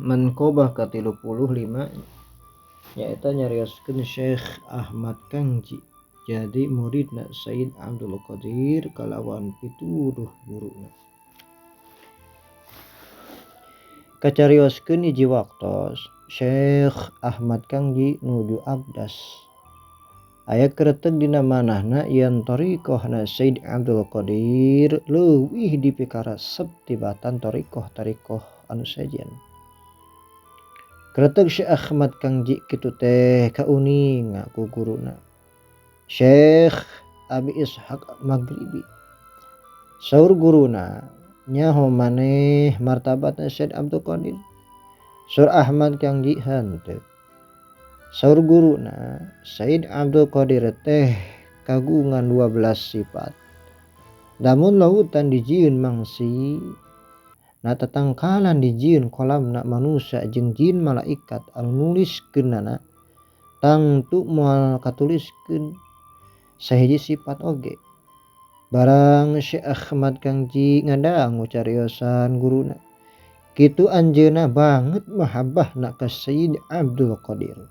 Manqobah ka-35 nyaeta nyarioskeun Syekh Ahmad Kangji jadi muridna Sayyid Abdul Qadir kalawan pituduh guruna. Kacarioskeun hiji waktos Syekh Ahmad Kangji nuju abdas. Aya kreteg dina manahna yen thariqahna Sayyid Abdul Qadir leuwih dipikaresep tibatan thariqah-thariqah anu sejen. Kreteg Syekh Ahmad Kangji kitu teh kauninga ku guruna Syekh Abi Ishaq Maghribi. Saur guruna nyaho maneh martabatna Syekh Abdul Qadir. Saur Ahmad Kangji henteu. Saur guruna Sayyid Abdul Qadir teh kagungan 12 sifat. Lamun lautan dijieun mangsi na tatangkalan dijieun kolamna manusia jeung jin malaikat anu nuliskeunana tangtu moal katuliskeun sahiji sifat oge. Barang Syekh Ahmad Kangji ngadangu cariosan guruna kitu anjeunna banget mahabbahna ka Sayyid Abdul Qadir.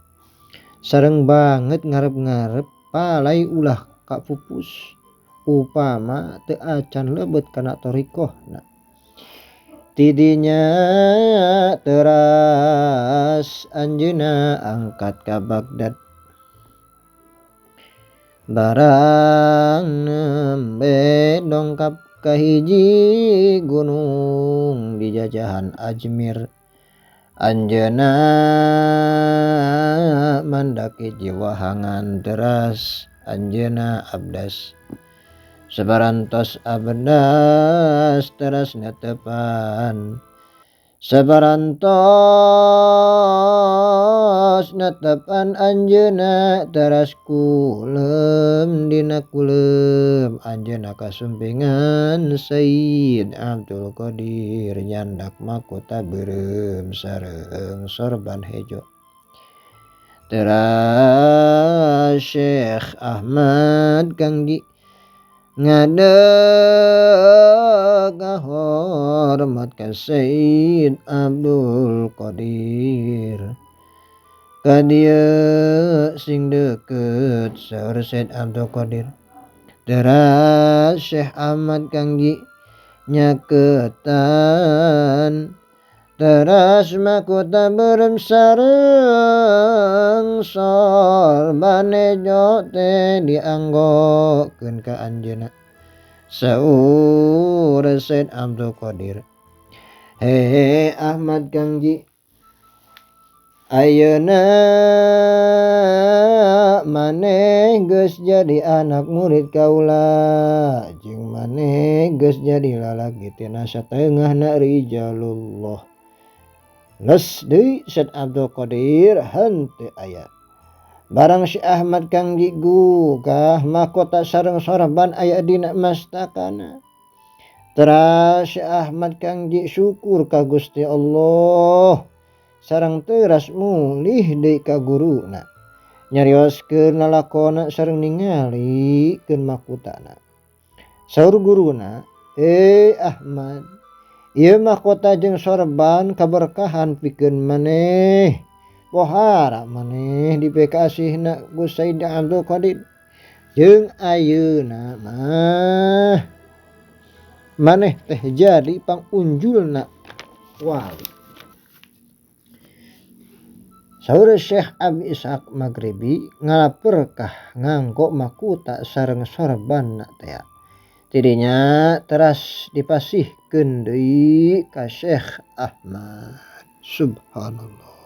Sareng banget ngarep-ngarep palai ulah kapupus upama teu acan lebet kana thariqahna. Tidinya teras anjeunna angkat ka Baghdad. Barang nembe dongkap ka hiji gunung di jajahan Ajmir. Anjeunna mandak hiji wahangan teras anjeunna abdas. Sabarantos abdas teras netepan. Sabarantos netepan anjeunna teras kulem dina kulem anjeunna kasumpingan Sayyid Abdul Qadir nyandak makota beureum sareng sorban hejo. Teras Syekh Ahmad Kangji ngadeg ngahormat ka Sayyid Abdul Qadir. Ka dieu sing deukeut saur Sayyid Abdul Qadir. Teras Syekh Ahmad Kangji nyaketan teras makota beureum sareng sorban hejo teh dianggokeun ka anjeunna. Saur Sayyid Abdul Qadir, he Ahmad Kangji, ayeuna maneh geus jadi anak murid kaula jeung maneh geus jadi lalaki tina satengahna rijalullah. Les deui Sayyid Abdul Qadir henteu aya. Barang Syekh Ahmad Kangji gugah mahkota sareng sorban aya dina mastakana. Teras Syekh Ahmad Kangji syukur ka Gusti Allah sareng teras mulih deui ka guruna. Nyarioskeun lalakona sareng ningalikeun makutana. Saur guruna, Ahmad, ieu mahkota jeung sorban kaberkahan pikeun maneh. Pohara maneh dipikasihna ku Sayyid Abdul Qadir. Jeung ayeuna mah maneh teh jadi pangunjulna wali. Saur Syekh Abi Ishaq Maghribi ngalaperkah nganggo makuta sareng sorbanna teh. Tidinya teras dipasihkeun deui ka Syekh Ahmad. Subhanallah.